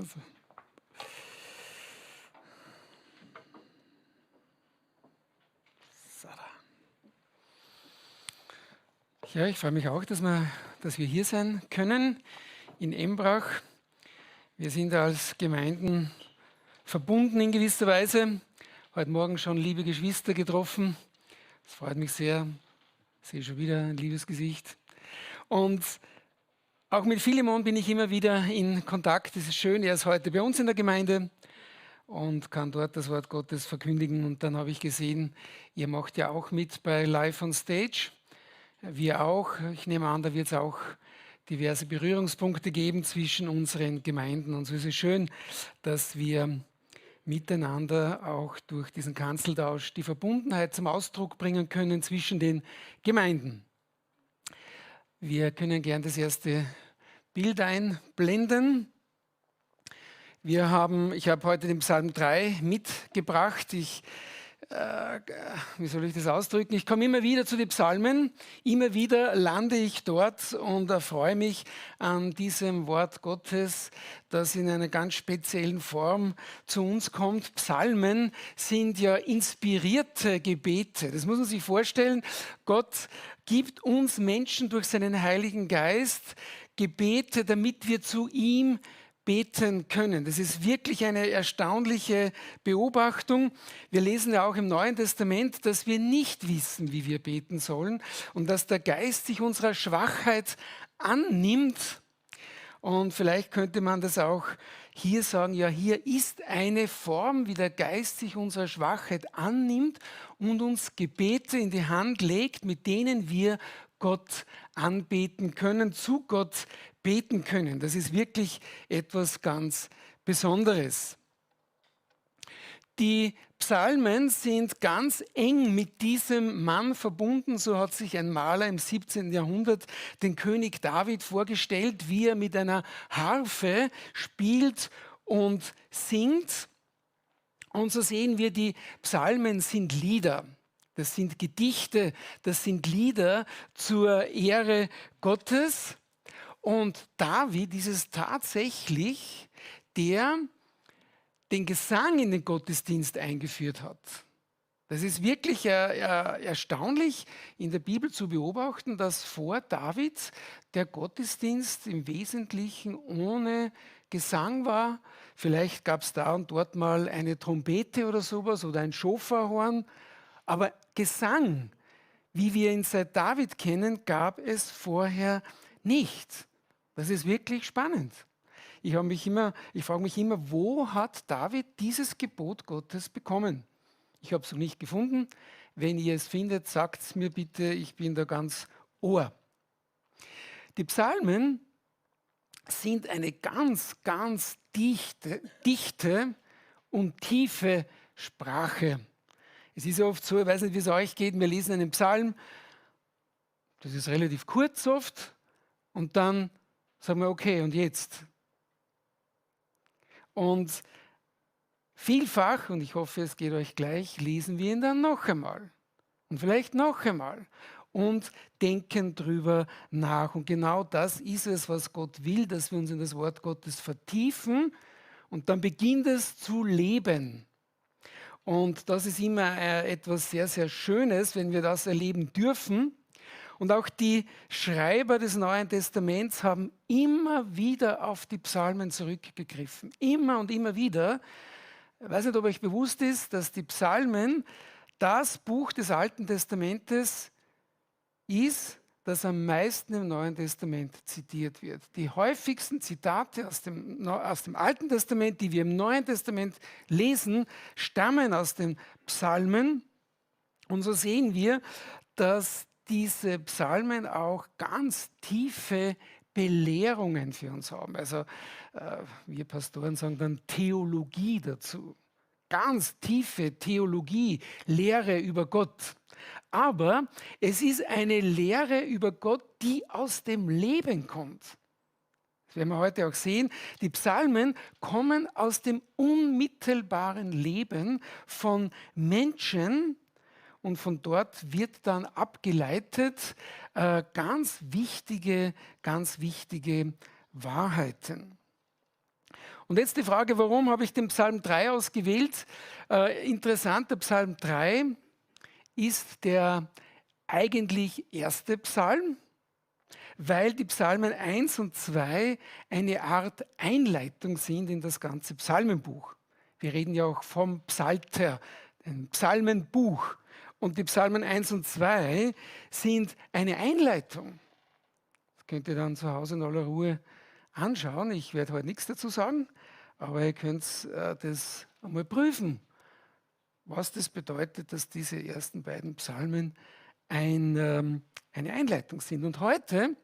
Also. So. Ja, ich freue mich auch, dass wir hier sein können in Embrach. Wir sind als Gemeinden verbunden in gewisser Weise. Heute Morgen schon liebe Geschwister getroffen. Das freut mich sehr. Ich sehe schon wieder ein liebes Gesicht. Und auch mit Philemon bin ich immer wieder in Kontakt. Es ist schön, er ist heute bei uns in der Gemeinde und kann dort das Wort Gottes verkündigen. Und dann habe ich gesehen, ihr macht ja auch mit bei Live on Stage. Wir auch. Ich nehme an, da wird es auch diverse Berührungspunkte geben zwischen unseren Gemeinden. Und so ist es schön, dass wir miteinander auch durch diesen Kanzeltausch die Verbundenheit zum Ausdruck bringen können zwischen den Gemeinden. Wir können gern das erste Bild einblenden. Ich habe heute den Psalm 3 mitgebracht. Wie soll ich das ausdrücken? Ich komme immer wieder zu den Psalmen, immer wieder lande ich dort und erfreue mich an diesem Wort Gottes, das in einer ganz speziellen Form zu uns kommt. Psalmen sind ja inspirierte Gebete. Das muss man sich vorstellen. Gott gibt uns Menschen durch seinen Heiligen Geist Gebete, damit wir zu ihm beten können. Das ist wirklich eine erstaunliche Beobachtung. Wir lesen ja auch im Neuen Testament, dass wir nicht wissen, wie wir beten sollen und dass der Geist sich unserer Schwachheit annimmt. Und vielleicht könnte man das auch hier sagen, ja, hier ist eine Form, wie der Geist sich unserer Schwachheit annimmt und uns Gebete in die Hand legt, mit denen wir Gott anbeten können, zu Gott beten können. Das ist wirklich etwas ganz Besonderes. Die Psalmen sind ganz eng mit diesem Mann verbunden. So hat sich ein Maler im 17. Jahrhundert den König David vorgestellt, wie er mit einer Harfe spielt und singt. Und so sehen wir, die Psalmen sind Lieder. Das sind Gedichte, das sind Lieder zur Ehre Gottes. Und David ist es tatsächlich, der den Gesang in den Gottesdienst eingeführt hat. Das ist wirklich erstaunlich in der Bibel zu beobachten, dass vor David der Gottesdienst im Wesentlichen ohne Gesang war. Vielleicht gab es da und dort mal eine Trompete oder sowas oder ein Schofarhorn. Aber Gesang, wie wir ihn seit David kennen, gab es vorher nicht. Das ist wirklich spannend. Ich frage mich immer, wo hat David dieses Gebot Gottes bekommen? Ich habe es noch nicht gefunden. Wenn ihr es findet, sagt es mir bitte, ich bin da ganz Ohr. Die Psalmen sind eine ganz, ganz dichte und tiefe Sprache. Es ist ja oft so, ich weiß nicht, wie es euch geht, wir lesen einen Psalm, das ist relativ kurz oft, und dann sagen wir, okay, und jetzt? Und vielfach, und ich hoffe, es geht euch gleich, lesen wir ihn dann noch einmal und vielleicht noch einmal und denken drüber nach. Und genau das ist es, was Gott will, dass wir uns in das Wort Gottes vertiefen und dann beginnt es zu leben. Und das ist immer etwas sehr, sehr Schönes, wenn wir das erleben dürfen. Und auch die Schreiber des Neuen Testaments haben immer wieder auf die Psalmen zurückgegriffen. Immer und immer wieder. Ich weiß nicht, ob euch bewusst ist, dass die Psalmen das Buch des Alten Testamentes ist, das am meisten im Neuen Testament zitiert wird. Die häufigsten Zitate aus dem Alten Testament, die wir im Neuen Testament lesen, stammen aus den Psalmen. Und so sehen wir, dass diese Psalmen auch ganz tiefe Belehrungen für uns haben. Also wir Pastoren sagen dann Theologie dazu. Ganz tiefe Theologie, Lehre über Gott. Aber es ist eine Lehre über Gott, die aus dem Leben kommt. Das werden wir heute auch sehen. Die Psalmen kommen aus dem unmittelbaren Leben von Menschen und von dort wird dann abgeleitet ganz wichtige Wahrheiten. Und jetzt die Frage, warum habe ich den Psalm 3 ausgewählt? Interessant, der Psalm 3 ist der eigentlich erste Psalm, weil die Psalmen 1 und 2 eine Art Einleitung sind in das ganze Psalmenbuch. Wir reden ja auch vom Psalter, dem Psalmenbuch. Und die Psalmen 1 und 2 sind eine Einleitung. Das könnt ihr dann zu Hause in aller Ruhe anschauen. Ich werde heute nichts dazu sagen, aber ihr könnt das einmal prüfen, was das bedeutet, dass diese ersten beiden Psalmen eine Einleitung sind. Und heute,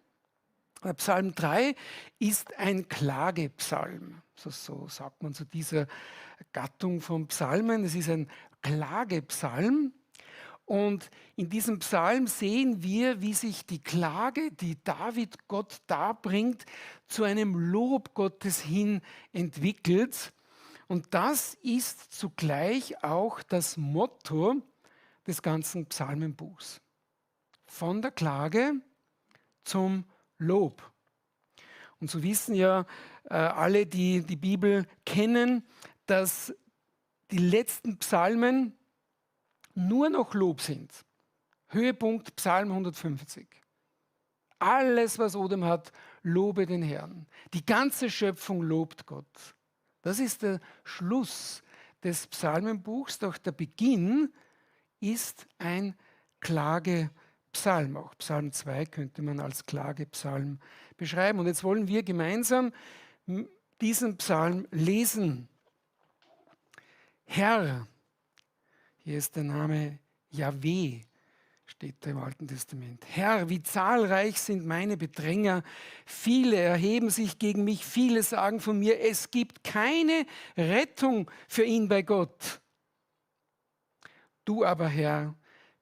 Psalm 3, ist ein Klagepsalm. So sagt man zu dieser Gattung von Psalmen. Es ist ein Klagepsalm. Und in diesem Psalm sehen wir, wie sich die Klage, die David Gott darbringt, zu einem Lob Gottes hin entwickelt. Und das ist zugleich auch das Motto des ganzen Psalmenbuchs. Von der Klage zum Lob. Und so wissen ja alle, die die Bibel kennen, dass die letzten Psalmen nur noch Lob sind. Höhepunkt Psalm 150. Alles, was Odem hat, lobe den Herrn. Die ganze Schöpfung lobt Gott. Das ist der Schluss des Psalmenbuchs, doch der Beginn ist ein Klagepsalm. Auch Psalm 2 könnte man als Klagepsalm beschreiben. Und jetzt wollen wir gemeinsam diesen Psalm lesen. Herr, hier ist der Name Jahweh, steht da im Alten Testament. Herr, wie zahlreich sind meine Bedränger. Viele erheben sich gegen mich, viele sagen von mir, es gibt keine Rettung für ihn bei Gott. Du aber, Herr,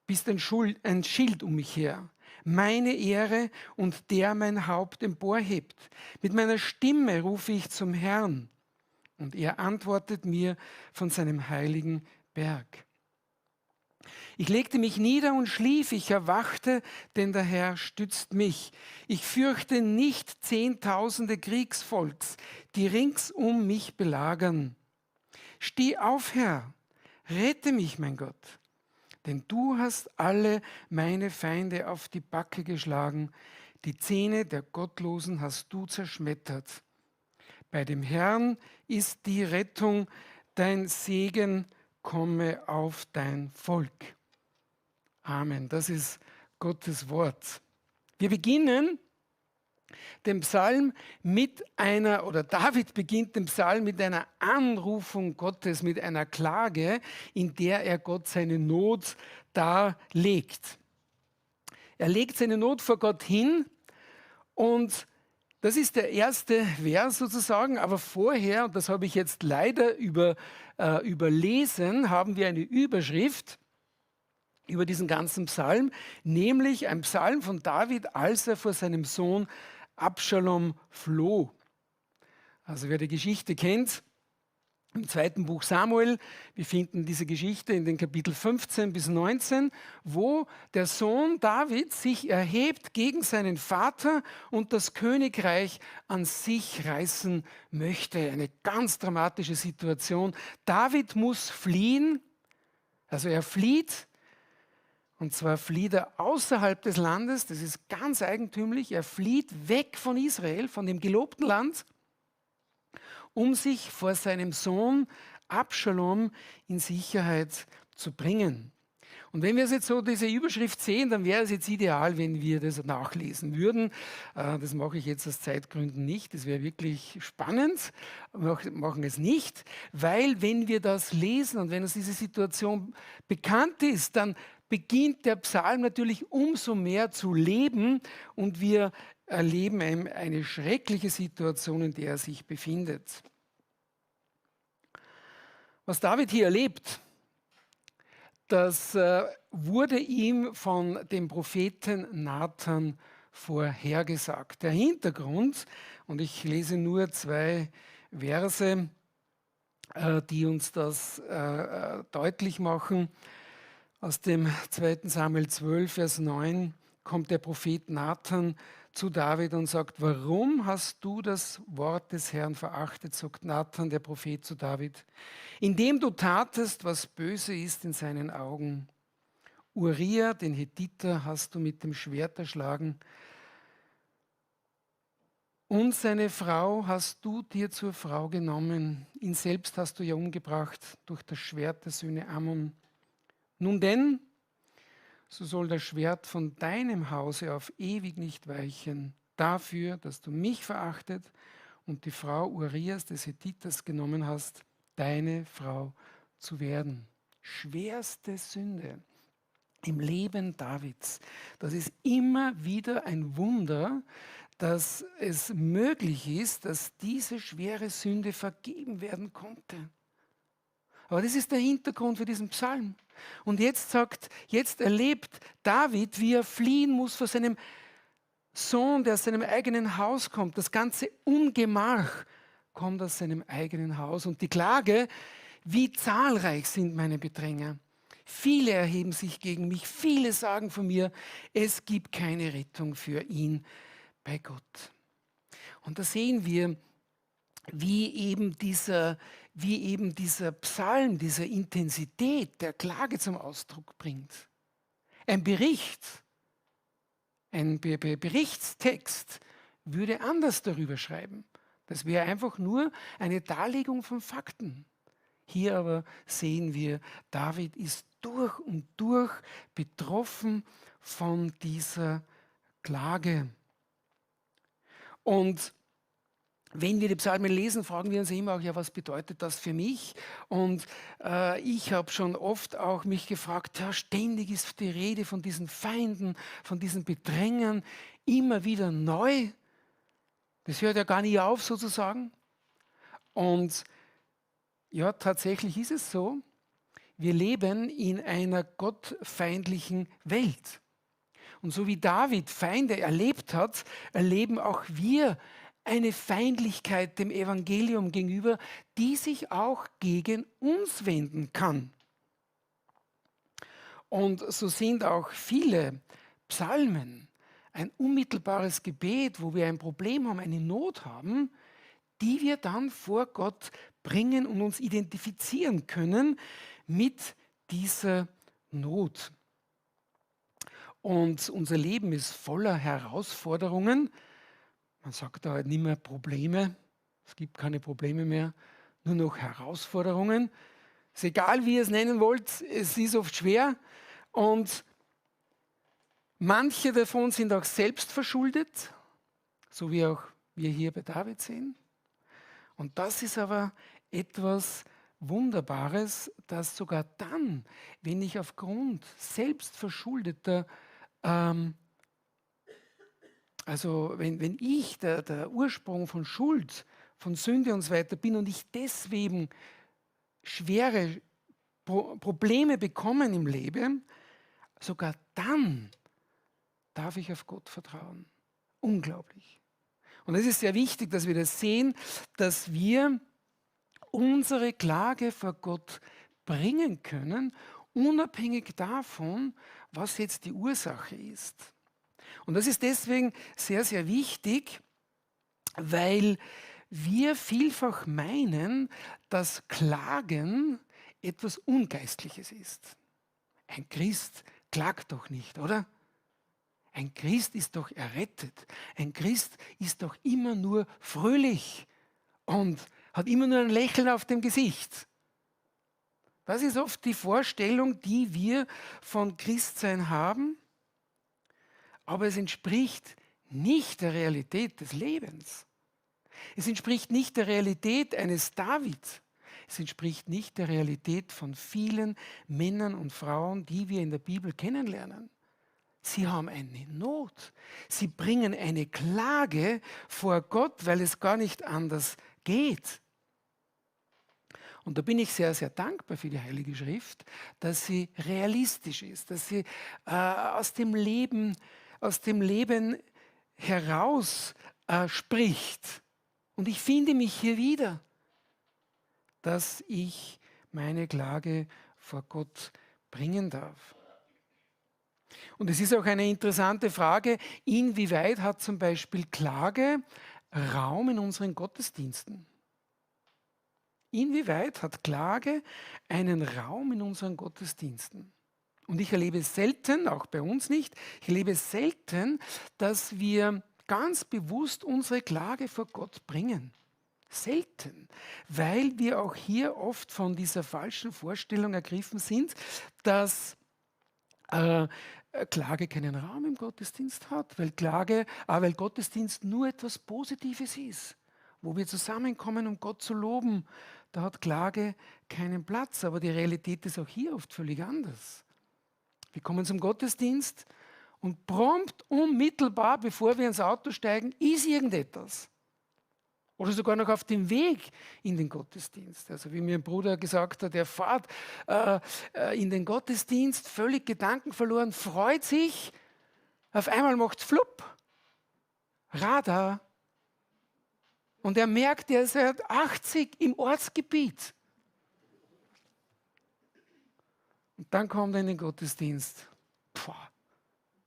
bist ein Schild um mich her, meine Ehre und der mein Haupt emporhebt. Mit meiner Stimme rufe ich zum Herrn und er antwortet mir von seinem heiligen Berg. Ich legte mich nieder und schlief, ich erwachte, denn der Herr stützt mich. Ich fürchte nicht Zehntausende Kriegsvolks, die rings um mich belagern. Steh auf, Herr, rette mich, mein Gott, denn du hast alle meine Feinde auf die Backe geschlagen, die Zähne der Gottlosen hast du zerschmettert. Bei dem Herrn ist die Rettung, dein Segen komme auf dein Volk. Amen. Das ist Gottes Wort. Wir beginnen den Psalm David beginnt den Psalm mit einer Anrufung Gottes, mit einer Klage, in der er Gott seine Not darlegt. Er legt seine Not vor Gott hin und das ist der erste Vers sozusagen, aber vorher, und das habe ich jetzt leider überlesen, haben wir eine Überschrift über diesen ganzen Psalm, nämlich ein Psalm von David, als er vor seinem Sohn Abschalom floh. Also wer die Geschichte kennt, im zweiten Buch Samuel, wir finden diese Geschichte in den Kapitel 15 bis 19, wo der Sohn David sich erhebt gegen seinen Vater und das Königreich an sich reißen möchte. Eine ganz dramatische Situation. David muss fliehen, also er flieht, und zwar flieht er außerhalb des Landes, das ist ganz eigentümlich, er flieht weg von Israel, von dem gelobten Land, um sich vor seinem Sohn Abschalom in Sicherheit zu bringen. Und wenn wir jetzt so diese Überschrift sehen, dann wäre es jetzt ideal, wenn wir das nachlesen würden. Das mache ich jetzt aus Zeitgründen nicht. Das wäre wirklich spannend. Wir machen es nicht, weil wenn wir das lesen und wenn uns diese Situation bekannt ist, dann beginnt der Psalm natürlich umso mehr zu leben und wir erleben eine schreckliche Situation, in der er sich befindet. Was David hier erlebt, das wurde ihm von dem Propheten Nathan vorhergesagt. Der Hintergrund, und ich lese nur 2 Verse, die uns das deutlich machen. Aus dem 2. Samuel 12, Vers 9 kommt der Prophet Nathan zu David und sagt, warum hast du das Wort des Herrn verachtet, sagt Nathan, der Prophet, zu David, indem du tatest, was böse ist in seinen Augen. Uria, den Hethiter, hast du mit dem Schwert erschlagen und seine Frau hast du dir zur Frau genommen. Ihn selbst hast du ja umgebracht durch das Schwert der Söhne Ammon. Nun denn, so soll das Schwert von deinem Hause auf ewig nicht weichen, dafür, dass du mich verachtet und die Frau Urias des Hethiters genommen hast, deine Frau zu werden. Schwerste Sünde im Leben Davids. Das ist immer wieder ein Wunder, dass es möglich ist, dass diese schwere Sünde vergeben werden konnte. Aber das ist der Hintergrund für diesen Psalm. Und jetzt erlebt David, wie er fliehen muss vor seinem Sohn, der aus seinem eigenen Haus kommt. Das ganze Ungemach kommt aus seinem eigenen Haus. Und die Klage, wie zahlreich sind meine Bedränger. Viele erheben sich gegen mich, viele sagen von mir, es gibt keine Rettung für ihn bei Gott. Und da sehen wir, wie eben dieser Psalm, diese Intensität der Klage zum Ausdruck bringt. Ein Berichtstext würde anders darüber schreiben. Das wäre einfach nur eine Darlegung von Fakten. Hier aber sehen wir, David ist durch und durch betroffen von dieser Klage. Und wenn wir die Psalmen lesen, fragen wir uns immer auch, ja, was bedeutet das für mich? Und ich habe schon oft auch mich gefragt, ja, ständig ist die Rede von diesen Feinden, von diesen Bedrängern, immer wieder neu. Das hört ja gar nie auf sozusagen. Und ja, tatsächlich ist es so, wir leben in einer gottfeindlichen Welt. Und so wie David Feinde erlebt hat, erleben auch wir eine Feindlichkeit dem Evangelium gegenüber, die sich auch gegen uns wenden kann. Und so sind auch viele Psalmen ein unmittelbares Gebet, wo wir ein Problem haben, eine Not haben, die wir dann vor Gott bringen und uns identifizieren können mit dieser Not. Und unser Leben ist voller Herausforderungen. Man sagt da halt nicht mehr Probleme. Es gibt keine Probleme mehr, nur noch Herausforderungen. Es ist egal, wie ihr es nennen wollt, es ist oft schwer. Und manche davon sind auch selbst verschuldet, so wie auch wir hier bei David sehen. Und das ist aber etwas Wunderbares, dass sogar dann, wenn ich aufgrund selbstverschuldeter, also wenn ich der Ursprung von Schuld, von Sünde und so weiter bin und ich deswegen schwere Probleme bekomme im Leben, sogar dann darf ich auf Gott vertrauen. Unglaublich. Und es ist sehr wichtig, dass wir das sehen, dass wir unsere Klage vor Gott bringen können, unabhängig davon, was jetzt die Ursache ist. Und das ist deswegen sehr, sehr wichtig, weil wir vielfach meinen, dass Klagen etwas Ungeistliches ist. Ein Christ klagt doch nicht, oder? Ein Christ ist doch errettet. Ein Christ ist doch immer nur fröhlich und hat immer nur ein Lächeln auf dem Gesicht. Das ist oft die Vorstellung, die wir von Christsein haben, aber es entspricht nicht der Realität des Lebens. Es entspricht nicht der Realität eines David. Es entspricht nicht der Realität von vielen Männern und Frauen, die wir in der Bibel kennenlernen. Sie haben eine Not. Sie bringen eine Klage vor Gott, weil es gar nicht anders geht. Und da bin ich sehr, sehr dankbar für die Heilige Schrift, dass sie realistisch ist, dass sie aus dem Leben heraus spricht. Und ich finde mich hier wieder, dass ich meine Klage vor Gott bringen darf. Und es ist auch eine interessante Frage, inwieweit hat zum Beispiel Klage Raum in unseren Gottesdiensten? Inwieweit hat Klage einen Raum in unseren Gottesdiensten? Und ich erlebe selten, auch bei uns nicht, ich erlebe selten, dass wir ganz bewusst unsere Klage vor Gott bringen. Selten, weil wir auch hier oft von dieser falschen Vorstellung ergriffen sind, dass Klage keinen Raum im Gottesdienst hat, weil Gottesdienst nur etwas Positives ist, wo wir zusammenkommen, um Gott zu loben. Da hat Klage keinen Platz, aber die Realität ist auch hier oft völlig anders. Wir kommen zum Gottesdienst und prompt, unmittelbar, bevor wir ins Auto steigen, ist irgendetwas. Oder sogar noch auf dem Weg in den Gottesdienst. Also wie mir ein Bruder gesagt hat, er fährt in den Gottesdienst, völlig Gedanken verloren, freut sich, auf einmal macht es flupp, Radar. Und er merkt, er ist seit 80 im Ortsgebiet. Und dann kommt er in den Gottesdienst,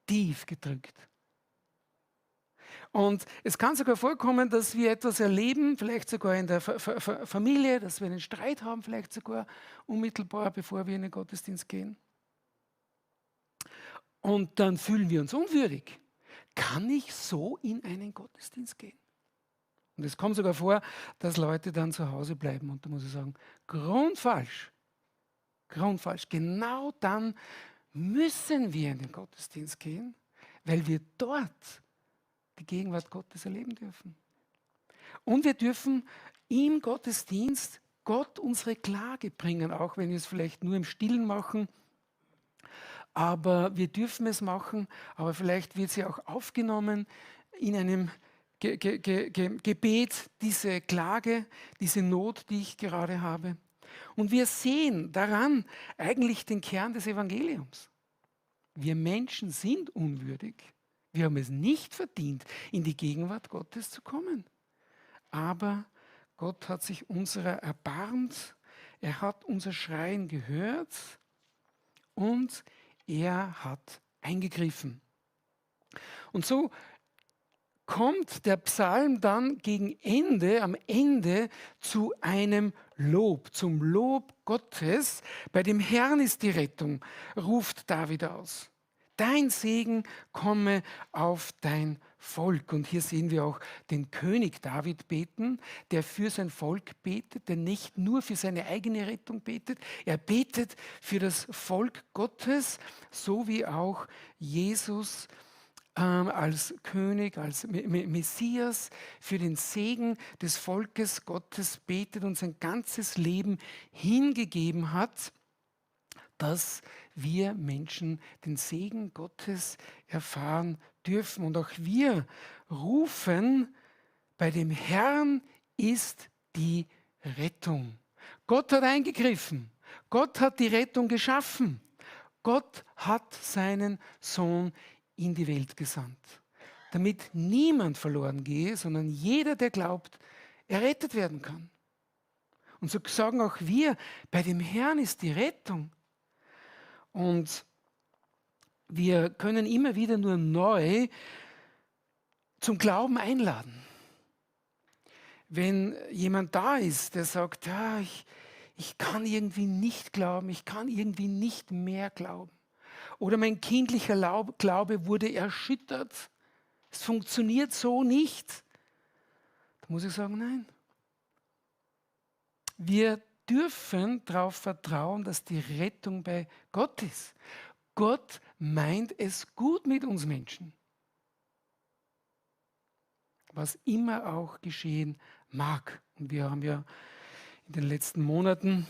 tief gedrückt. Und es kann sogar vorkommen, dass wir etwas erleben, vielleicht sogar in der Familie, dass wir einen Streit haben, vielleicht sogar unmittelbar, bevor wir in den Gottesdienst gehen. Und dann fühlen wir uns unwürdig. Kann ich so in einen Gottesdienst gehen? Und es kommt sogar vor, dass Leute dann zu Hause bleiben. Und da muss ich sagen, grundfalsch. Grundfalsch. Genau dann müssen wir in den Gottesdienst gehen, weil wir dort die Gegenwart Gottes erleben dürfen. Und wir dürfen im Gottesdienst Gott unsere Klage bringen, auch wenn wir es vielleicht nur im Stillen machen. Aber wir dürfen es machen, aber vielleicht wird sie auch aufgenommen in einem Gebet, diese Klage, diese Not, die ich gerade habe. Und wir sehen daran eigentlich den Kern des Evangeliums. Wir Menschen sind unwürdig. Wir haben es nicht verdient, in die Gegenwart Gottes zu kommen. Aber Gott hat sich unserer erbarmt, er hat unser Schreien gehört und er hat eingegriffen. Und so kommt der Psalm dann am Ende zu einem Lob, zum Lob Gottes. Bei dem Herrn ist die Rettung, ruft David aus. Dein Segen komme auf dein Volk. Und hier sehen wir auch den König David beten, der für sein Volk betet, der nicht nur für seine eigene Rettung betet, er betet für das Volk Gottes, so wie auch Jesus als König, als Messias für den Segen des Volkes Gottes betet und sein ganzes Leben hingegeben hat, dass wir Menschen den Segen Gottes erfahren dürfen. Und auch wir rufen, bei dem Herrn ist die Rettung. Gott hat eingegriffen. Gott hat die Rettung geschaffen. Gott hat seinen Sohn in die Welt gesandt, damit niemand verloren gehe, sondern jeder, der glaubt, errettet werden kann. Und so sagen auch wir, bei dem Herrn ist die Rettung. Und wir können immer wieder nur neu zum Glauben einladen. Wenn jemand da ist, der sagt, ja, ich kann irgendwie nicht glauben, ich kann irgendwie nicht mehr glauben. Oder mein kindlicher Glaube wurde erschüttert. Es funktioniert so nicht. Da muss ich sagen, nein. Wir dürfen darauf vertrauen, dass die Rettung bei Gott ist. Gott meint es gut mit uns Menschen. Was immer auch geschehen mag. Und wir haben ja in den letzten Monaten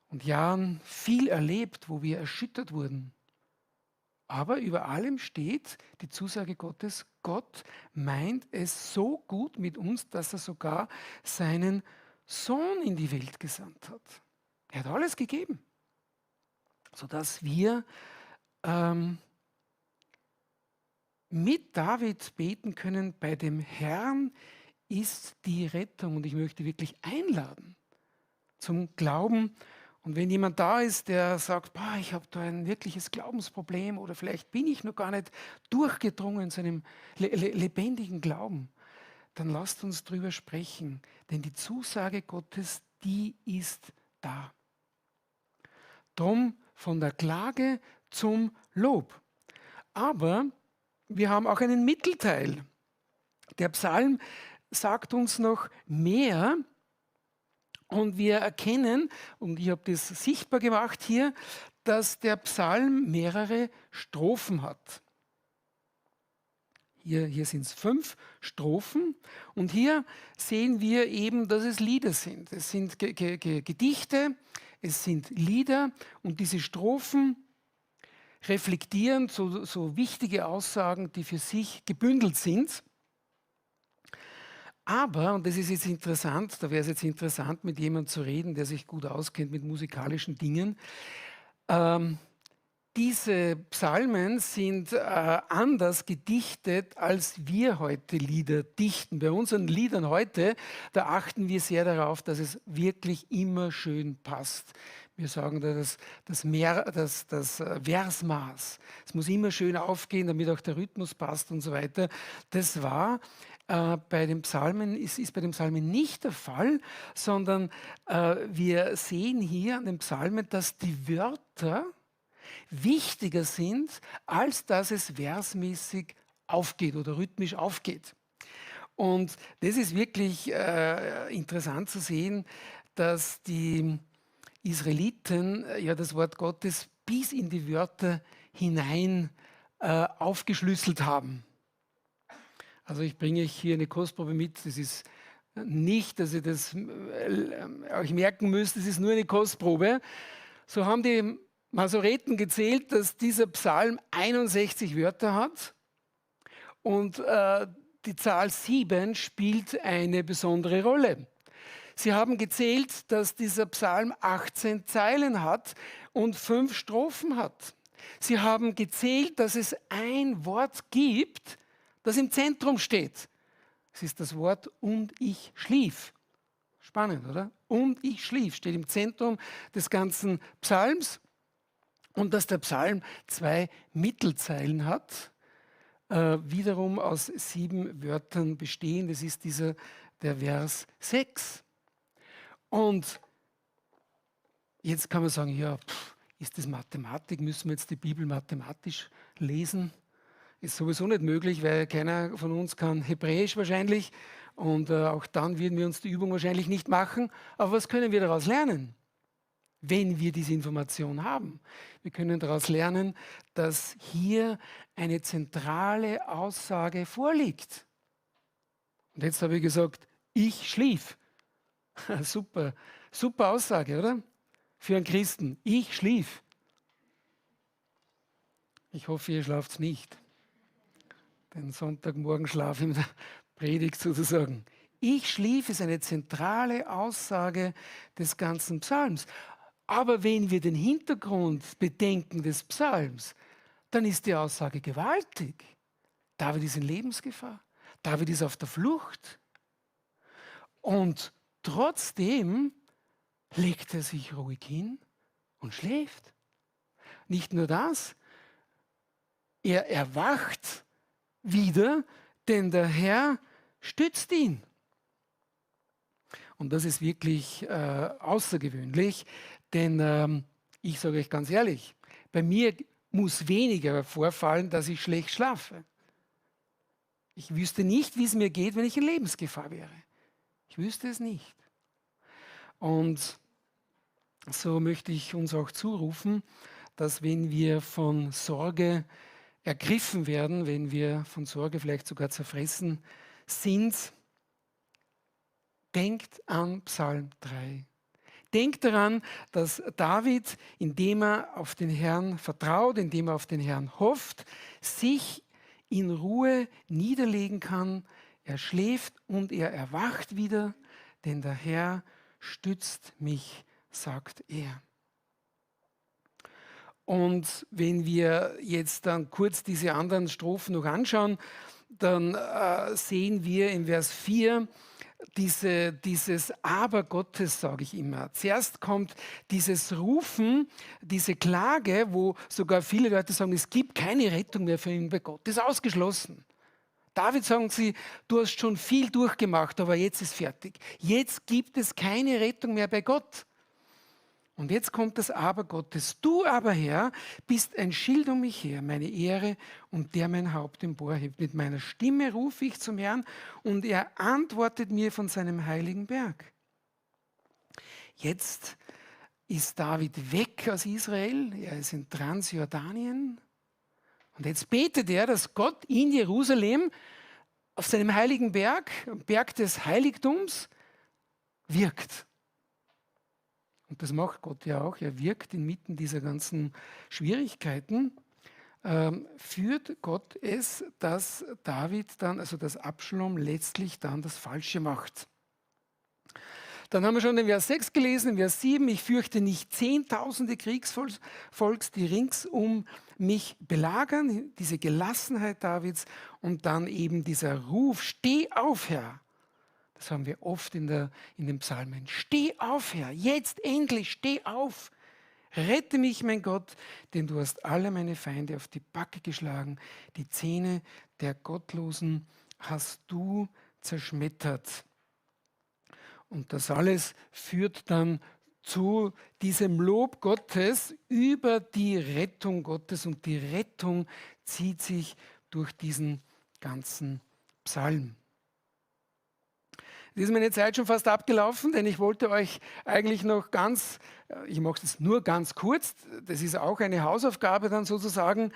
und Jahren viel erlebt, wo wir erschüttert wurden. Aber über allem steht die Zusage Gottes, Gott meint es so gut mit uns, dass er sogar seinen Sohn in die Welt gesandt hat. Er hat alles gegeben, sodass wir mit David beten können, bei dem Herrn ist die Rettung. Und ich möchte wirklich einladen zum Glauben Und wenn jemand da ist, der sagt, boah, ich habe da ein wirkliches Glaubensproblem oder vielleicht bin ich noch gar nicht durchgedrungen zu einem lebendigen Glauben, dann lasst uns drüber sprechen. Denn die Zusage Gottes, die ist da. Drum von der Klage zum Lob. Aber wir haben auch einen Mittelteil. Der Psalm sagt uns noch mehr und wir erkennen, und ich habe das sichtbar gemacht hier, dass der Psalm mehrere Strophen hat. Hier sind es 5 Strophen und hier sehen wir eben, dass es Lieder sind. Es sind Gedichte, es sind Lieder und diese Strophen reflektieren so wichtige Aussagen, die für sich gebündelt sind. Aber, und das ist jetzt interessant, da wäre es jetzt interessant, mit jemandem zu reden, der sich gut auskennt mit musikalischen Dingen. Diese Psalmen sind anders gedichtet, als wir heute Lieder dichten. Bei unseren Liedern heute, da achten wir sehr darauf, dass es wirklich immer schön passt. Wir sagen da das Versmaß. Es muss immer schön aufgehen, damit auch der Rhythmus passt und so weiter. Das war bei den Psalmen, ist bei den Psalmen nicht der Fall, sondern wir sehen hier an den Psalmen, dass die Wörter wichtiger sind, als dass es versmäßig aufgeht oder rhythmisch aufgeht. Und das ist wirklich interessant zu sehen, dass die Israeliten ja das Wort Gottes bis in die Wörter hinein aufgeschlüsselt haben. Also ich bringe euch hier eine Kostprobe mit, das ist nicht, dass ihr das euch merken müsst, das ist nur eine Kostprobe. So haben die Masoreten gezählt, dass dieser Psalm 61 Wörter hat und die Zahl 7 spielt eine besondere Rolle. Sie haben gezählt, dass dieser Psalm 18 Zeilen hat und 5 Strophen hat. Sie haben gezählt, dass es ein Wort gibt, das im Zentrum steht. Es ist das Wort "und ich schlief". Spannend, oder? "Und ich schlief" steht im Zentrum des ganzen Psalms. Und dass der Psalm 2 Mittelzeilen hat, wiederum aus 7 Wörtern bestehen. Das ist der Vers 6. Und jetzt kann man sagen, ja, ist das Mathematik? Müssen wir jetzt die Bibel mathematisch lesen? Ist sowieso nicht möglich, weil keiner von uns kann Hebräisch wahrscheinlich. Und auch dann würden wir uns die Übung wahrscheinlich nicht machen. Aber was können wir daraus lernen, wenn wir diese Information haben? Wir können daraus lernen, dass hier eine zentrale Aussage vorliegt. Und jetzt habe ich gesagt, ich schlief. Super, super Aussage, oder? Für einen Christen. Ich schlief. Ich hoffe, ihr schlaft nicht. Den Sonntagmorgenschlaf in der Predigt sozusagen. Ich schlief ist eine zentrale Aussage des ganzen Psalms. Aber wenn wir den Hintergrund bedenken des Psalms, dann ist die Aussage gewaltig. David ist in Lebensgefahr. David ist auf der Flucht. Und trotzdem legt er sich ruhig hin und schläft. Nicht nur das, er erwacht wieder, denn der Herr stützt ihn. Und das ist wirklich außergewöhnlich, denn ich sage euch ganz ehrlich, bei mir muss weniger vorfallen, dass ich schlecht schlafe. Ich wüsste nicht, wie es mir geht, wenn ich in Lebensgefahr wäre. Ich wüsste es nicht. Und so möchte ich uns auch zurufen, dass wenn wir von Sorge ergriffen werden, wenn wir von Sorge vielleicht sogar zerfressen sind, denkt an Psalm 3. Denkt daran, dass David, indem er auf den Herrn vertraut, indem er auf den Herrn hofft, sich in Ruhe niederlegen kann. Er schläft und er erwacht wieder, denn der Herr stützt mich, sagt er. Und wenn wir jetzt dann kurz diese anderen Strophen noch anschauen, dann sehen wir im Vers 4, dieses Aber Gottes, sage ich immer. Zuerst kommt dieses Rufen, diese Klage, wo sogar viele Leute sagen, es gibt keine Rettung mehr für ihn bei Gott. Das ist ausgeschlossen. David sagen sie, du hast schon viel durchgemacht, aber jetzt ist fertig. Jetzt gibt es keine Rettung mehr bei Gott. Und jetzt kommt das Aber Gottes. Du aber, Herr, bist ein Schild um mich her, meine Ehre und der mein Haupt emporhebt. Mit meiner Stimme rufe ich zum Herrn und er antwortet mir von seinem heiligen Berg. Jetzt ist David weg aus Israel, er ist in Transjordanien. Und jetzt betet er, dass Gott in Jerusalem auf seinem heiligen Berg, am Berg des Heiligtums, wirkt. Und das macht Gott ja auch. Er wirkt inmitten dieser ganzen Schwierigkeiten. Führt Gott es, dass David dann, also dass Absalom letztlich dann das Falsche macht. Dann haben wir schon den Vers 6 gelesen, in Vers 7, ich fürchte nicht Zehntausende Kriegsvolks, die rings um mich belagern, diese Gelassenheit Davids und dann eben dieser Ruf, steh auf, Herr. Das haben wir oft in den Psalmen. Steh auf, Herr, jetzt endlich, steh auf. Rette mich, mein Gott, denn du hast alle meine Feinde auf die Backe geschlagen. Die Zähne der Gottlosen hast du zerschmettert. Und das alles führt dann zu diesem Lob Gottes über die Rettung Gottes. Und die Rettung zieht sich durch diesen ganzen Psalm. Jetzt ist meine Zeit schon fast abgelaufen, denn ich wollte euch eigentlich noch ich mache es nur ganz kurz, das ist auch eine Hausaufgabe dann sozusagen.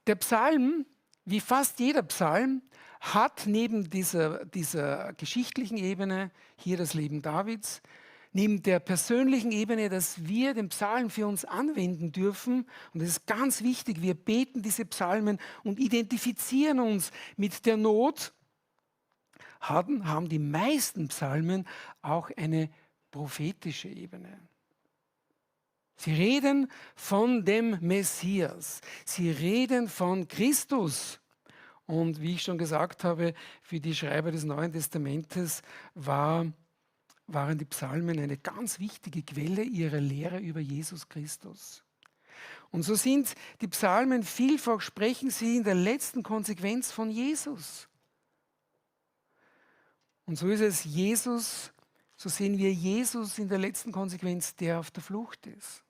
Der Psalm, wie fast jeder Psalm, hat neben dieser geschichtlichen Ebene, hier das Leben Davids, neben der persönlichen Ebene, dass wir den Psalm für uns anwenden dürfen, und das ist ganz wichtig, wir beten diese Psalmen und identifizieren uns mit der Not, haben die meisten Psalmen auch eine prophetische Ebene. Sie reden von dem Messias. Sie reden von Christus. Und wie ich schon gesagt habe, für die Schreiber des Neuen Testamentes waren die Psalmen eine ganz wichtige Quelle ihrer Lehre über Jesus Christus. Und so sind die Psalmen vielfach, sprechen sie in der letzten Konsequenz von Jesus. Und so ist es Jesus, so sehen wir Jesus in der letzten Konsequenz, der auf der Flucht ist.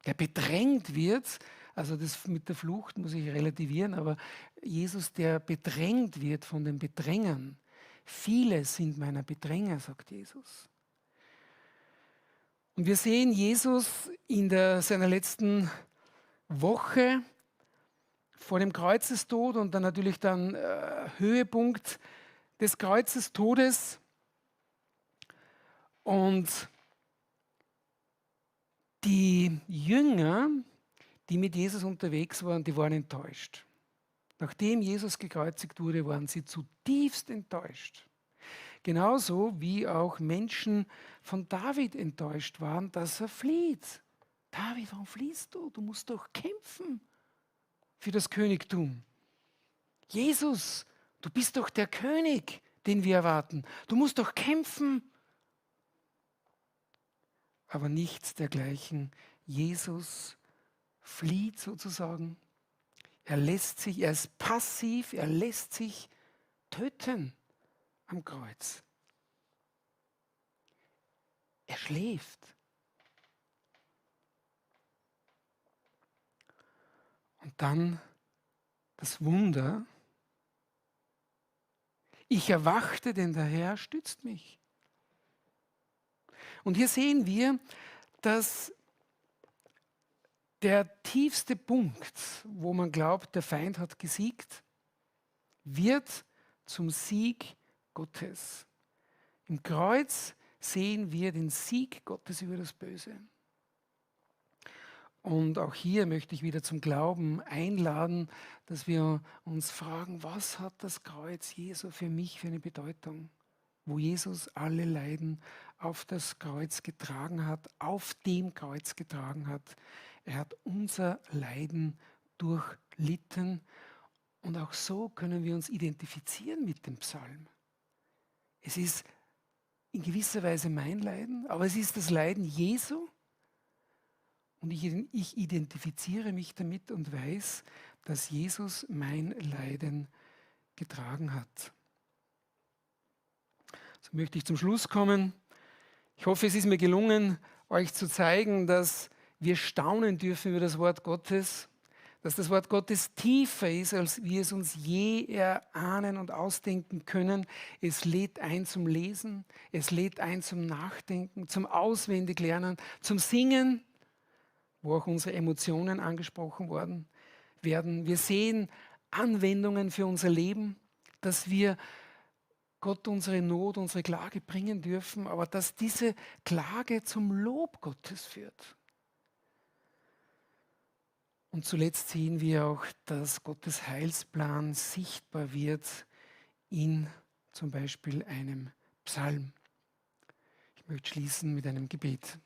Der bedrängt wird, also das mit der Flucht muss ich relativieren, aber Jesus, der bedrängt wird von den Bedrängern. Viele sind meiner Bedränger, sagt Jesus. Und wir sehen Jesus in seiner letzten Woche vor dem Kreuzestod und dann natürlich Höhepunkt des Kreuzestodes. Und die Jünger, die mit Jesus unterwegs waren, die waren enttäuscht. Nachdem Jesus gekreuzigt wurde, waren sie zutiefst enttäuscht. Genauso wie auch Menschen von David enttäuscht waren, dass er flieht. David, warum fliehst du? Du musst doch kämpfen für das Königtum. Jesus, du bist doch der König, den wir erwarten. Du musst doch kämpfen. Aber nichts dergleichen. Jesus flieht sozusagen. Er ist passiv, er lässt sich töten am Kreuz. Er schläft. Und dann das Wunder. Ich erwachte, denn der Herr stützt mich. Und hier sehen wir, dass der tiefste Punkt, wo man glaubt, der Feind hat gesiegt, wird zum Sieg Gottes. Im Kreuz sehen wir den Sieg Gottes über das Böse. Und auch hier möchte ich wieder zum Glauben einladen, dass wir uns fragen, was hat das Kreuz Jesu für mich für eine Bedeutung? Wo Jesus alle Leiden auf das Kreuz getragen hat, auf dem Kreuz getragen hat. Er hat unser Leiden durchlitten und auch so können wir uns identifizieren mit dem Psalm. Es ist in gewisser Weise mein Leiden, aber es ist das Leiden Jesu. Und ich identifiziere mich damit und weiß, dass Jesus mein Leiden getragen hat. So möchte ich zum Schluss kommen. Ich hoffe, es ist mir gelungen, euch zu zeigen, dass wir staunen dürfen über das Wort Gottes, dass das Wort Gottes tiefer ist, als wir es uns je erahnen und ausdenken können. Es lädt ein zum Lesen, es lädt ein zum Nachdenken, zum Auswendiglernen, zum Singen, wo auch unsere Emotionen angesprochen worden werden. Wir sehen Anwendungen für unser Leben, dass wir Gott unsere Not, unsere Klage bringen dürfen, aber dass diese Klage zum Lob Gottes führt. Und zuletzt sehen wir auch, dass Gottes Heilsplan sichtbar wird in zum Beispiel einem Psalm. Ich möchte schließen mit einem Gebet.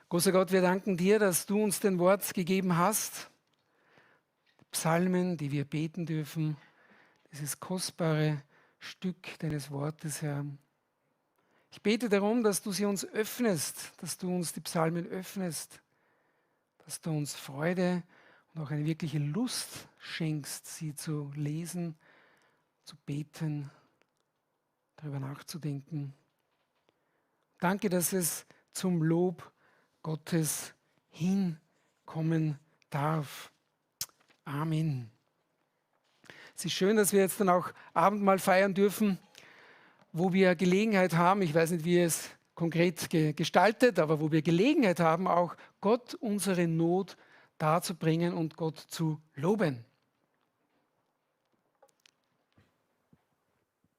Großer Gott, wir danken dir, dass du uns den Wort gegeben hast. Psalmen, die wir beten dürfen, dieses kostbare Stück deines Wortes, Herr. Ich bete darum, dass du sie uns öffnest, dass du uns die Psalmen öffnest, dass du uns Freude und auch eine wirkliche Lust schenkst, sie zu lesen, zu beten, darüber nachzudenken. Danke, dass es zum Lob Gottes hinkommen darf. Amen. Es ist schön, dass wir jetzt dann auch Abendmahl feiern dürfen, wo wir Gelegenheit haben, ich weiß nicht, wie es konkret gestaltet, aber wo wir Gelegenheit haben, auch Gott unsere Not darzubringen und Gott zu loben.